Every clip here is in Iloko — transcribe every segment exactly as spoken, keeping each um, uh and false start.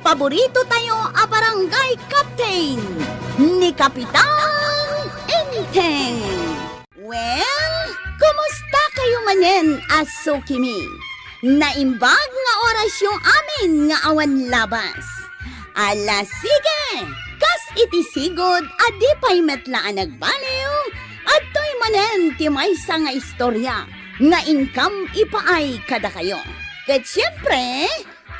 paborito tayo a barangay captain, ni Kapitan Enteng. Well, kumusta kayo manen a sukimi? Naimbag nga orasyo amin nga awan labas. Ala, sige! Kas iti sigud a di pay met la a nagbaliw, adtoy manen ti maysa nga istorya nga inkam ipaay kadakayo. Ket siempre,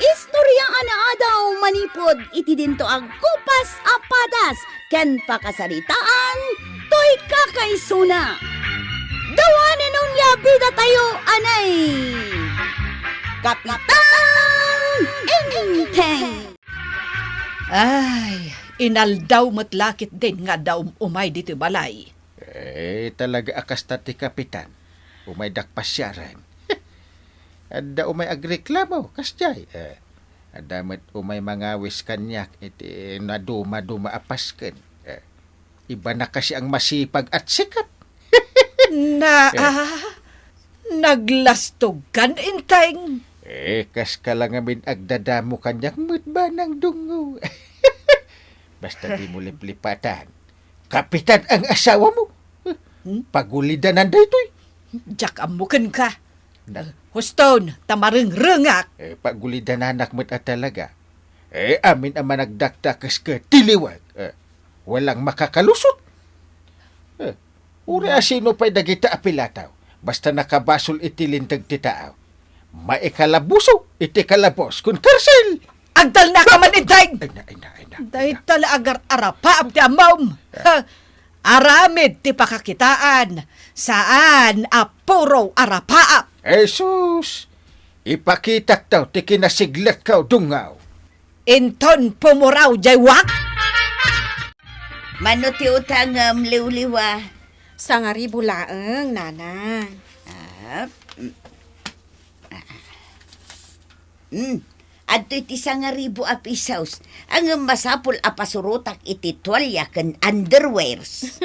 istorya a naadaw manipud iti dinto agkupas a padas ken pakasaritaan toy kakaisuna. Dawanen onia bidatayo, anay! Kapitan Enteng! Ay, inaldaw met la ketdin nga adda um-umay ditoy balay. Eh, talaga a kasta ti kapitan. Umaydak pasiaren. Adda umay agreklamo, kasdiay. Eh, adda met umay mangawis kaniak iti nadumaduma a pasken. Eh, ibana kasi ang masipag at sikat. Na, Eh. ah, naglastog kan, Enteng? Eh, kas ka lang amin agdadamo kaniak met banang dungo. Basta di mo liplipatan. Kapitan ang asawa mo. Hmm? Pagulidanan daytoy. Diak ammo kenka. Na- Huston, ta marengrengak. Eh, pagulidananak met a talaga. Eh, amin a managdakdakes ket tiliwag. Eh, walang makakalusot. Eh, uri a sino pay dagita a pilataw. Basta nakabasol iti linteg ti tao. Maikalabuso iti kalabos kun karsel. Agtalna ka man, Enteng! Ay na, ay na, ay na, ay na. Dayta la agar-arapaap ti ammom. Ha? Aramid ti pakakitaan, saan a puro arapaap. Jesus! Ipakitak taw ti kinasigletko, dungaw. Inton pumuraw jay wak? Mano ti utangem, liwliwa? Sangaribu laeng, nana. Ah, mm. Ah. Hmm, adtoy ti sangaribu a pisos. Ngem masapul a pasurotak iti tualia ken underwears.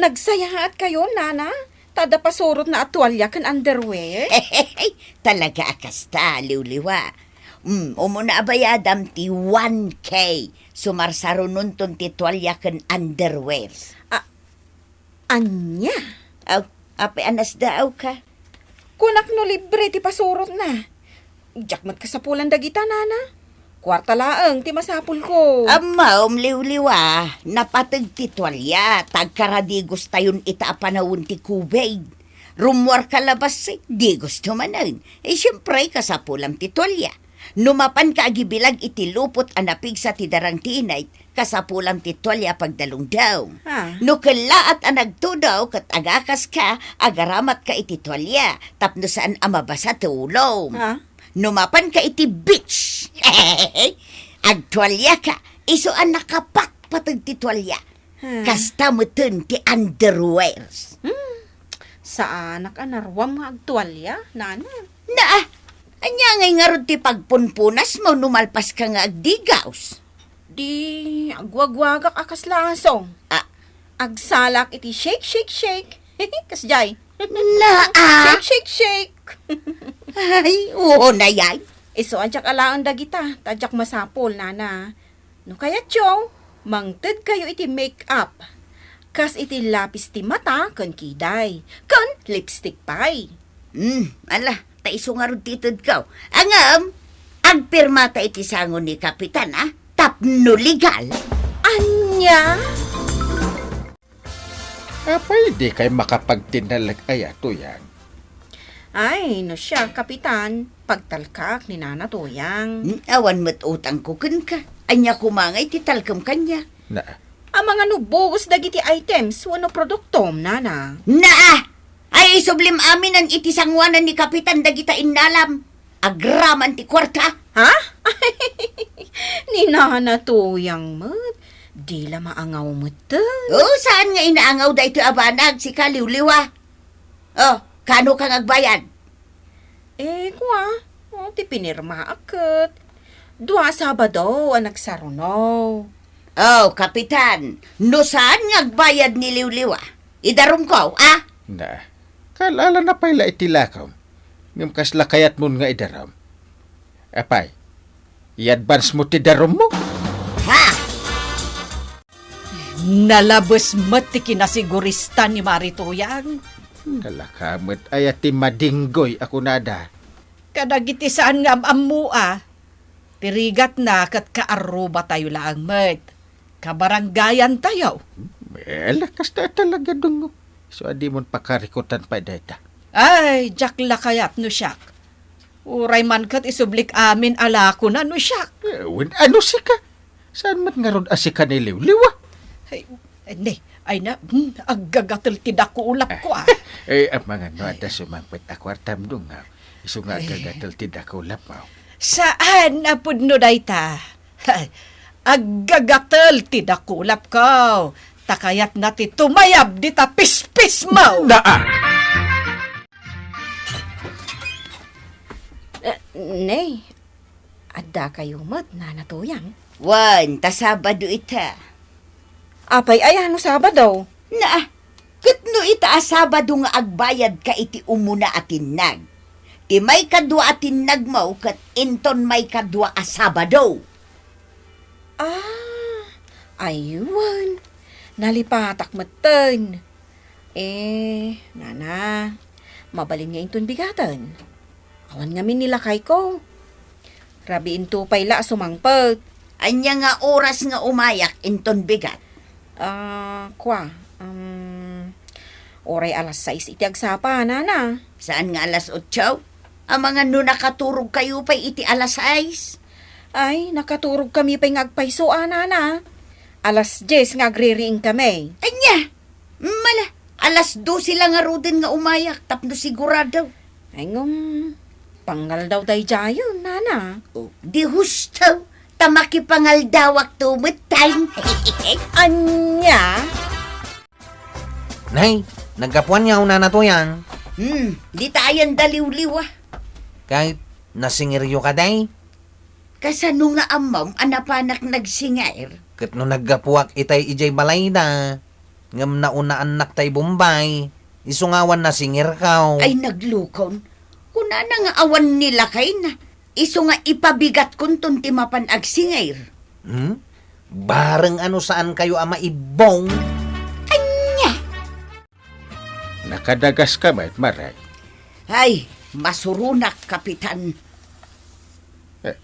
Nagsayaat kayo, nana? Ta adda pasurotna a tualia ken underwear? Talaga a kasta, liwliwa. Hmm, umuna a bayadam ti one K. Sumarsarunonton ti tualia ken underwears. Ah, Ania? Aw, apay a nasdaawka? Kunak no libre ti pasurotna. Diak met kasapulan dagita, nana. Kuarta laeng ti masapulko. Ammom, liwliwa, napateg ti tualia, ta agkaradigostayon ita a panawen ti COVID. Rummuarka labasit, digosto manen. Eh, siempre, kasapulam ti tualia. No mapanka agibilag iti lupot a napigsa ti darang ti inay, kasapulam ti tualia a pagdalungdong. Ah. No kellaat a nagtudo ket agakaska, agaramatka iti tualia tapno saan a mabasa ti ulom. Ah. No mapanka iti beach, agtualiaka, isu a nakapatpateg ti tualia. Hmm. Kasta meten ti underwears. Hmm. Saanak a naruam nga agtualia, nana. Naa, ania ngay ngarud ti pagpunpunasmo no malpaska nga agdigaws? Di, agwagwagak a kasla aso. Ah. Agsalak iti shake, shake, shake. Kasjay. Naa. Shake, shake, shake. Ay, oo na yan. Isu a diak alaen dagita, ta diak masapul, nana. No kayatyo, mangtedkayo iti make-up. Kas iti lapis ti mata ken kiday, ken lipstick pay. Hmm, ala, ta isu ngarud ti itedko. Ngem, agpirmata iti sango ni Kapitan, a, tapno legal. Ania? Apay, dikay makapagtinnalek aya, Tuyang? Ay, no siak, Kapitan, pagtalkaak ni Nana Tuyang. Hmm, awan met utangko kenka. Ania koma ngay ti talkem kaniak? Na. Amangan no buos dagiti items wenno produktom, Nana. Naa! Ay, isublim aminen iti sangoanan ni Kapitan dagita innalam. Agraman ti kuarta. Ha? Ni Nana Tuyang met, di la maangaw metten. Oh, saan nga inaangaw daytoy a banag, sika liwliwa? Oh, kano ka nga agbayad? Eh, kua, oh, ti pinirmaak ket dua a Sabado a nagsaruno. Oh, Kapitan, no saan nga agbayad ni liwliwa, idarumko, a? Na, kaalala na pay la iti lakaw. Ngem kasla kayatmon nga idaram? Apay, I-advance mo ti darummo. Ha? Nalabes met ti kinasigurista ni Mari Tuyang. Nalaka met aya ti madinggoy a kunada. Kadagiti saan nga am-ammoa, ti rigatna ket kaarrubatayo laeng met. Kabarangayantayo. Eh, ala, kasta talaga, Dungo. So, adi mon pakarikutan pay dayta. Ay, diak la kayat no siak. Uray man ket isublik amin a lakona no siak. Eh, wen, ano sika? Saan met ngarud a sika ni Liwliwa? Ay, ay, ne, ay na, hmm, aggagatel ti dakulapko, ah. Eh, amangan no adda sumangpet a kuartam, Dungo. Isu nga Eh. aggagatel ti dakulapmo. Saan a pudno dayta? Aggagatel ti dakulapko. Ta kayatna ti tumayab dita pispismo. Naa! Eh, ne, addakayo met, Nana Tuyang? Wen, ta Sabado ita. Apay aya no Sabado? Naa, ket no ita a Sabado nga agbayadka iti umuna a tinnag, ti maikadua a tinnagmo ket inton maikadua a Sabado. Ah, aywan. Nalipatak metten. Eh, nana, mabalin nga inton bigaten. Awan ngamin ni lakayko. Rabiinto pay la a sumangpet. Ania nga oras nga umayak inton bigat? Ah, kua, um, uray alas sais iti agsapa, nana. Saan nga alas otso? Amangan no nakaturogkayo pay iti alas sais? Ay, nakaturogkami pay nga agpayso, a, nana. Alas dies nga agririingkami. Ania? Mala, alas dose la ngaruden nga umayak tapno sigurado. Ay, ngem, pangaldaw daydiayen, nana. Oh, di husto, ta makipangaldawakto metten. Ania? Nay, naggapuan nga una na to yan. Hmm, di ta ayan da liwliwa. Kay, nasingiryo ka, day? Kasano nga ammom a napanak nagsingir? Ket no naggapuak itay idiay balayda, ngem naunaannak tay Bombay, isu nga awan nasingirkaw. Ay, naglukon. Kunana nga awan ni lakayna. Isu nga ipabigatkonton ti mapan agsingir. Hmm? Bareng ano saan kayo a maibbong? Ania? Nakadagas ka met, Maray? Ay, masuronak, Kapitan. Eh,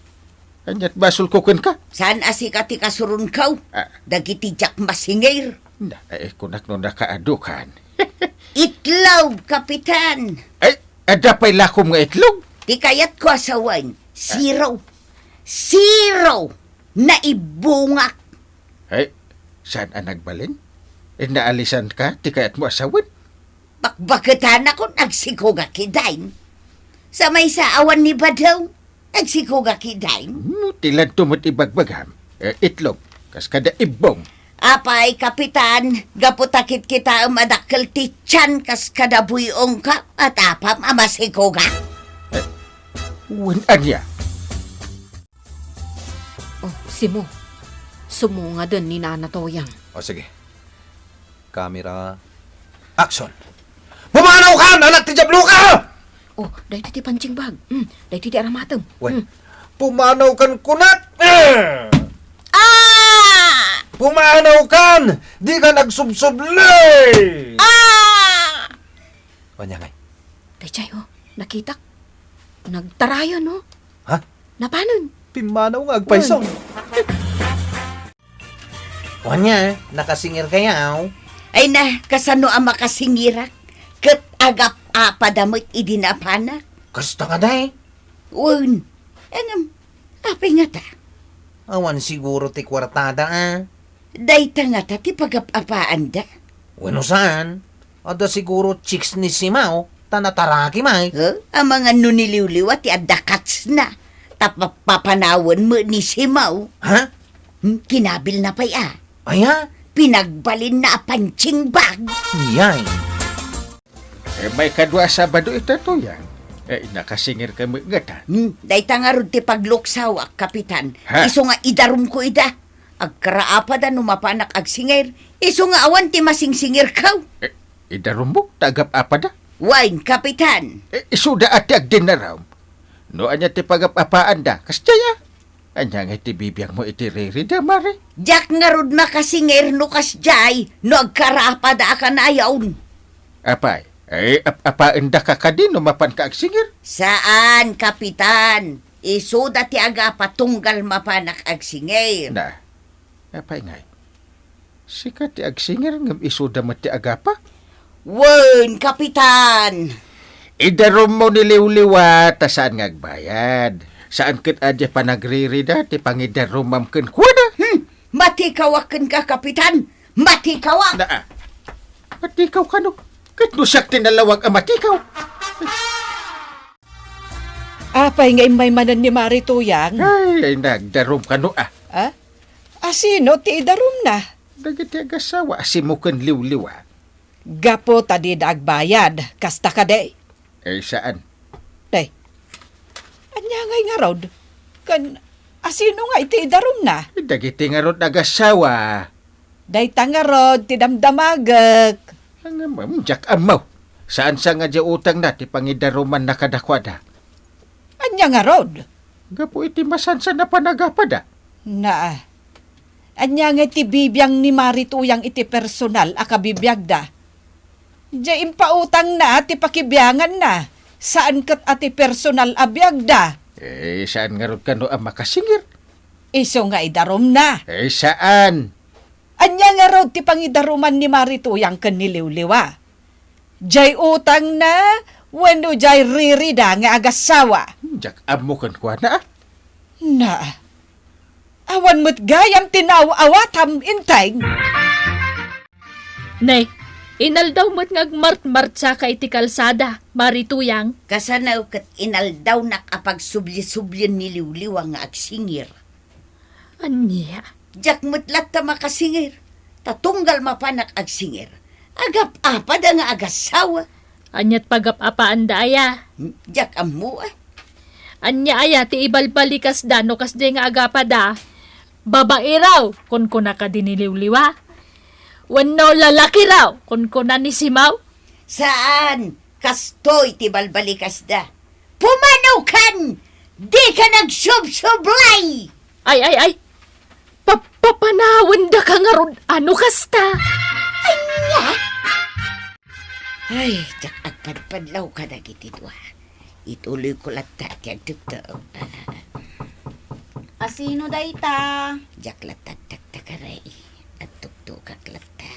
ania't basolko kenka? Saan a sika ti kasuronko? Ah. Dagiti diak masingir. Na, eh, kunak no nakaadu kan. Itlog, Kapitan. Ay, adda pay lakom nga itlog? Ti kayatko a sawen, zero. Zero! Naibbongak. Ay, saan a nagbalin? Eh, naalisan ka ti kayatmo a sawen? Bakbaketanakon agsikogak idain. Sa maysa awan ni Badong, agsikogak idain. Hmm, ti ladto met ibagbagam. Eh, itlog, kas kada ibbong. Apay, Kapitan, gapu ta kitkitaem a dakkel ti tian kas kada buy-ongko, at apam a masikogak. Eh, wen ania? Oh, Simo. Sumungaden ni Nana Toyang. O, sige. Camera, action! Pumanaw kan, anak ti Diablo ka! Oh, daytoy ti punching bag. Hmm, daytoy ti aramatem. Wen, hmm. Pumanaw kan kunak! Eh! Ah! Pumanaw kan! Di ka nagsubsubli! Ah! Wen, ngay. Daydiay, oh, nakitak. Nagtarayan, oh. Ha? Napanon? Pimmanaw nga agpayso. Wen. Wen, nakasingir kayaw? Ay na, kasano a makasingirak? Ket agap-apada met idi napanak. Kasta nga, day? Wen. Ngem, apay ngata? Awan siguro ti kuartada, a? Dayta ngata ti pagap-apaanda? Wenno saan? Adda siguro chicks ni Simaw, ta nataraki met. Huh? Amangan no ni Liwliwa ti adda katsna, ta papapanawen met ni Simaw. Ha? Hmm, kinabilna pay a. Aya? Pinagbalinna a punching bag. Yay. Eh, maikadua a Sabado ita, Toyang. Eh, nakasingir ka met ngata. Hmm, dayta ngarud ti pagluksawak, Kapitan. Ha? Isu nga idarumko ida. Agkaraapada no mapanak agsingir. Isu nga awan ti masingsingirko. Eh, idarummo, ta agap-apada? Wen, Kapitan. Eh, isuda a ti agdinnaram. No ania ti pagap-apaanda, kasdiay a? Ania ngay ti bibiangmo iti ririda, Mari? Diak ngarud makasingir no kasdiay, no agkarapada a kanayon. Apay, eh, ap-, apaendaka kadi no mapanka agsingir? Saan, Kapitan. Isuda ti agapa tunggal mapanak agsingir. Na, apay ngay? Sika ti agsingir ngem isuda met ti agapa? Wen, Kapitan! Idarummo ni Liwliwa ta saan nga agbayad. Saan ket a diay panagririda ti pangidarumam kenkuana. Hmm! Matikawak kenka, Kapitan! Matikawak! Naa. Matikaw kano? Ket no siak ti nalawag a matikaw. Apay nga immay manen ni Mari Tuyang? Ay, ay, nagdarum kano, ah. Ah? Asino ti idarumna? Dagiti agasawa a Simo ken Liwliwa. Gapu ta dida agbayad, kasta kadi? Eh, saan? Day, ania ngay ngarud? Ken asino nga iti idarumna? Dagiti ngarud agasawa. Dayta ngarud ti damdamagek. Ngem, diak ammo. Saan sa nga diay utangna ti pangidarumanna kadakuada? Ania ngarud? Gapu iti masansan a panagapada. Naa. Ania nga ti bibiang ni Mari Tuyang iti personal a kabibiagda? Diay impautangna ti pakibianganna, saan ket a ti personal a biagda. Eh, saan ngarud kano a makasingir? Isu nga idarumna. Eh, saan? Ania ngarud ti pangidaruman ni Mari Tuyang ken ni Liwliwa? Diay utangna wenno diay ririda nga agasawa? Diak ammo kenkuana, ah. Na, awan met gayam ti naaw-awatam, Enteng. Ne, inaldaw met nga agmartmartsaka iti kalsada, Mari Tuyang. Kasano ket inaldawnak a pagsubli-sublien ni Liwliwa nga agsingir. Ania? Diak met latta makasingir, ta tunggal mapanak agsingir, agap-apada nga agasawa. Aniat pagap-apaanda aya? Hmm, diak ammo, ah. Ania aya ti ibalbalikasda no kasdiay nga agapada? Babairaw, kunkuna kadi ni Liwliwa? Wenno lalakiraw, kunkuna ni Simaw? Saan, kastoy ti balbalikasda. Pumanaw kan! Dika nagsubsublay! Ay, ay, ay! Pa-, papanawendaka ngarud a no kasta? Ania? Ay, diak agpadpadlaw kadagiti dua. Ituloyko latta ti agtugtog. Asino dayta? Diak latta agtaktagari. Agtugtogak latta.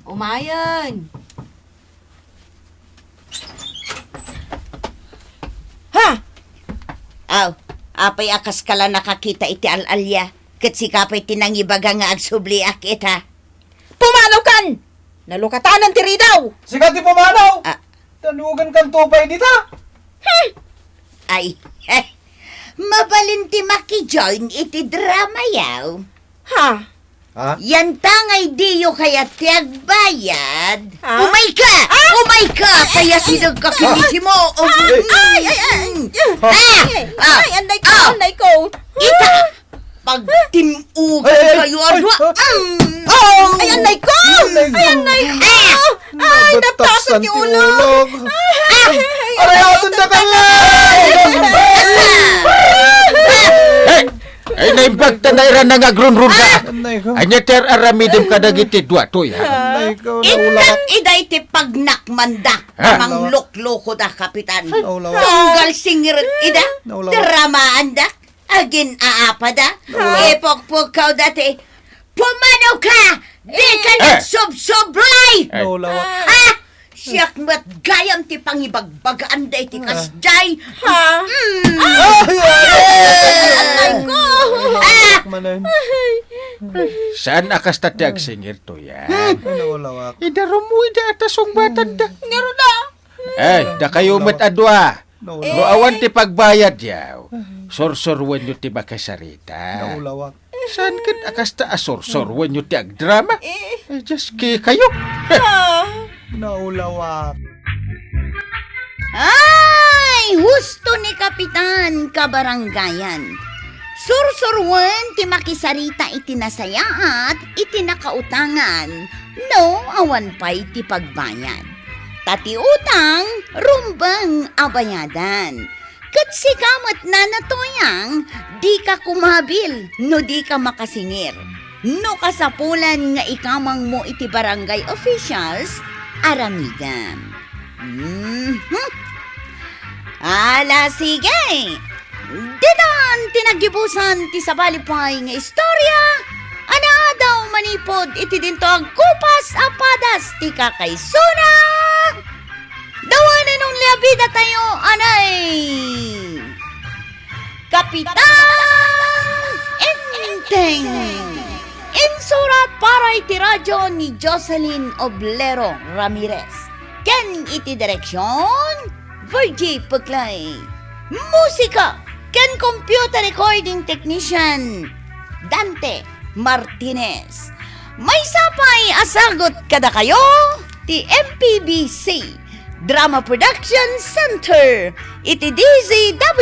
Umayen! Ha? Aw, apay a kaska la nakakita iti al-alia, ket sika pay ti nangibaga nga agsubliak ita? Pumanaw kan! Nalukatanan ti ridaw! Sika ti pumanaw! Ah. Tanugan kanto pay dita! Hmm! Ay, eh, mabalin ti makijoin iti drama yaw. Ha? Ha? Yanta ngay diyo kayat ti agbayad? Ha? Umay ka! Ah! Umay ka! Kaya sideg ka kinisi mo! Um, ay, ay, ay, ay! Ah! Ay, ah! Ay, anday ko, ah! Anday ko! Ita! Pagtim-ugan kayo, ay, adwa! Ay! Mm. Oh! Ay, anday ko! Anday ko! Ay, anday ko! Ah! Ay, nabtasan ti ulog! Ay, aray, aton na kami! Ay! Ay, naimbag ta na ira nga agrunrun ka. Ay, ko. Anya ti ar-aramidem kadagiti dua toy, ha? Ay, ko, intak naulawak. Ida iti pagnakmanda. Ha? Manglokloko da, Kapitan. Ay, naulawak. Tunggal singir ida. Naulawak. Dramaanda. Agin-aapada. Naulawak. Ipukpukkaw dati. Pumanaw ka! Di ka nagsubsublay! Ay. Naulawak. Ha? Siak met gayam ti pangibagbagaan daytoy kasdiay. Ha? Mm. Ay, ay, ay, ay, ay, ay. Aray ko! Ah! Manen. Saan a kasta ti agsingir to yan? Ay, naulawak. Idarum mo ida at asungbatanda. Ngarud a. Ay, dakayo met a dua. No, no. No awan ti pagbayad yaw, sursuruenyo ti makasarita. Naulawak. Saan ket a kasta a sursuruenyo ti agdrama? Eh. Eh, just ki kayo. Ah. Naulawak. Ay, husto ni Kapitan Kabarangayan. Sursuruen ti makisarita iti nasayaat, iti nakautangan, no awan pay ti pagbayad. Ta ti utang, rumbeng a bayadan. Ket sika met, Nana Toyang, dika kumabil no dika makasingir. No kasapulan nga ikamangmo iti barangay officials, aramidem. Mhm. Ala, sige. Ditan ti naggibusan ti sabali pay nga istorya a naadaw manipud iti dinto agkupas a padas ti kakaisuna. The one and only a bida tayo, anay Kapitan Enteng. Insurat para iti radyo ni Jocelyn Oblero Ramirez ken iti direksyon, Virgie Puclay. Musika ken computer recording technician, Dante Martinez. Maysa pay a sagut kadakayo ti M P B C Drama Production Center iti D Z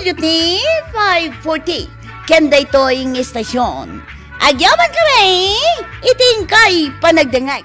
W T five forty ken daytoy nga istasyon. Agyaman kami iti inkay panagdengngeg.